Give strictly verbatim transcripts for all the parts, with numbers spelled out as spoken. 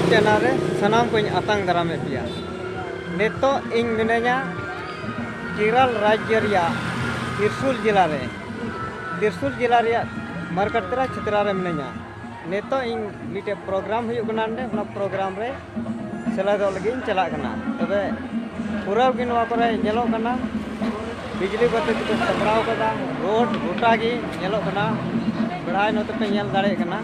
Channel ᱨᱮ ᱥᱟᱱᱟᱢ ᱠᱚᱧ ᱟᱛᱟᱝ ᱫᱟᱨᱟᱢᱮᱫ ᱯᱮᱭᱟ᱾ ᱱᱤᱛᱚᱜ ᱤᱧ ᱢᱤᱱᱟᱹᱧᱟ ᱠᱮᱨᱟᱞ ᱨᱟᱡᱽᱡᱚ ᱨᱮᱭᱟᱜ ᱛᱤᱨᱥᱩᱞ ᱡᱮᱞᱟ ᱨᱮ᱾ ᱛᱤᱨᱥᱩᱞ ᱡᱮᱞᱟ ᱨᱮᱭᱟᱜ ᱢᱟᱨᱠᱟᱴᱛᱮᱨᱟ ᱪᱷᱮᱛᱨᱟ ᱨᱮ ᱢᱤᱱᱟᱹᱧᱟ᱾ ᱱᱤᱛᱚᱜ ᱤᱧ ᱢᱤᱫᱴᱮᱡ ᱯᱨᱳᱜᱨᱟᱢ ᱦᱩᱭᱩᱜ ᱠᱟᱱᱟ ᱚᱸᱰᱮ, ᱚᱱᱟ ᱯᱨᱳᱜᱨᱟᱢ ᱨᱮ ᱥᱮᱞᱮᱫᱚᱜ ᱞᱟᱹᱜᱤᱫ ᱤᱧ ᱪᱟᱞᱟᱜ ᱠᱟᱱᱟ᱾ ᱛᱚᱵᱮ ᱯᱩᱨᱟᱹ ᱜᱮ ᱱᱚᱣᱟ ᱠᱚᱨᱮ ᱧᱮᱞᱚᱜ ᱠᱟᱱᱟ, ᱵᱤᱡᱽᱞᱤ ᱵᱟᱹᱛᱤ ᱛᱮᱠᱚ ᱥᱟᱯᱲᱟᱣ ᱠᱟᱫᱟ, ᱨᱳᱰ ᱜᱚᱴᱟ ᱜᱮ ᱧᱮᱞᱚᱜ ᱠᱟᱱᱟ, ᱵᱮᱲᱦᱟᱭ ᱱᱚᱛᱮ ᱯᱮ ᱧᱮᱞ ᱫᱟᱲᱮᱭᱟᱜ ᱠᱟᱱᱟ᱾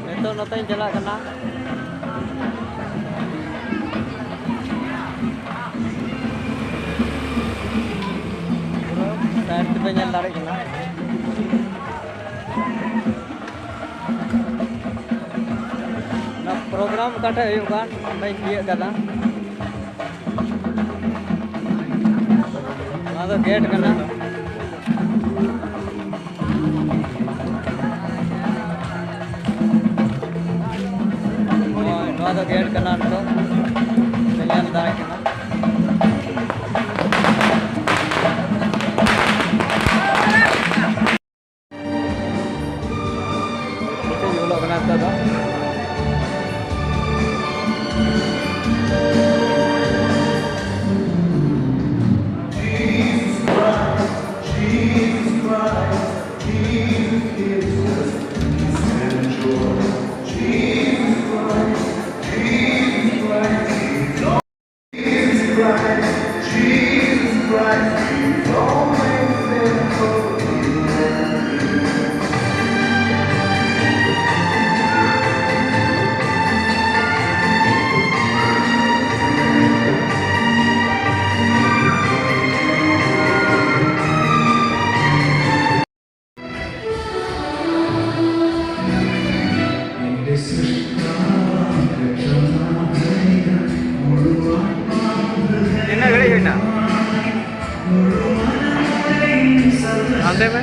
ᱱᱤᱛᱚᱜ ᱱᱚᱛᱮᱧ ᱪᱟᱞᱟᱜ ᱠᱟᱱᱟ᱾ ᱯᱩᱨᱟᱹ ᱥᱟᱭᱤᱰ ᱛᱮᱯᱮ ᱧᱮᱞ ᱫᱟᱲᱮᱭᱟᱜ ᱠᱟᱱᱟ᱾ ᱚᱱᱟ ᱯᱨᱳᱜᱨᱟᱢ ᱚᱠᱟᱴᱷᱮᱡ ᱦᱩᱭᱩᱜ ᱠᱟᱱ, ᱚᱸᱰᱮᱧ ᱛᱤᱭᱟᱹᱜ ᱠᱟᱫᱟ᱾ ᱱᱚᱣᱟ ᱫᱚ ᱜᱮᱴ ᱠᱟᱱᱟ᱾ ᱦᱳᱭ, ᱱᱚᱣᱟ ᱫᱚ ᱜᱮᱴ ᱠᱟᱱᱟ, ᱱᱤᱛᱚᱜ ᱯᱮ ᱧᱮᱞ ᱫᱟᱲᱮᱭᱟᱜ ᱠᱟᱱᱟ᱾ ᱪᱮᱫ ᱧᱮᱞᱚᱜ ᱠᱟᱱᱟ ᱱᱤᱛᱚᱜ ᱫᱚ? ᱛᱤᱱᱟᱹᱜ ᱜᱷᱟᱹᱲᱤᱡ ᱦᱩᱭᱱᱟ? ᱦᱟᱱᱛᱮ ᱢᱮ᱾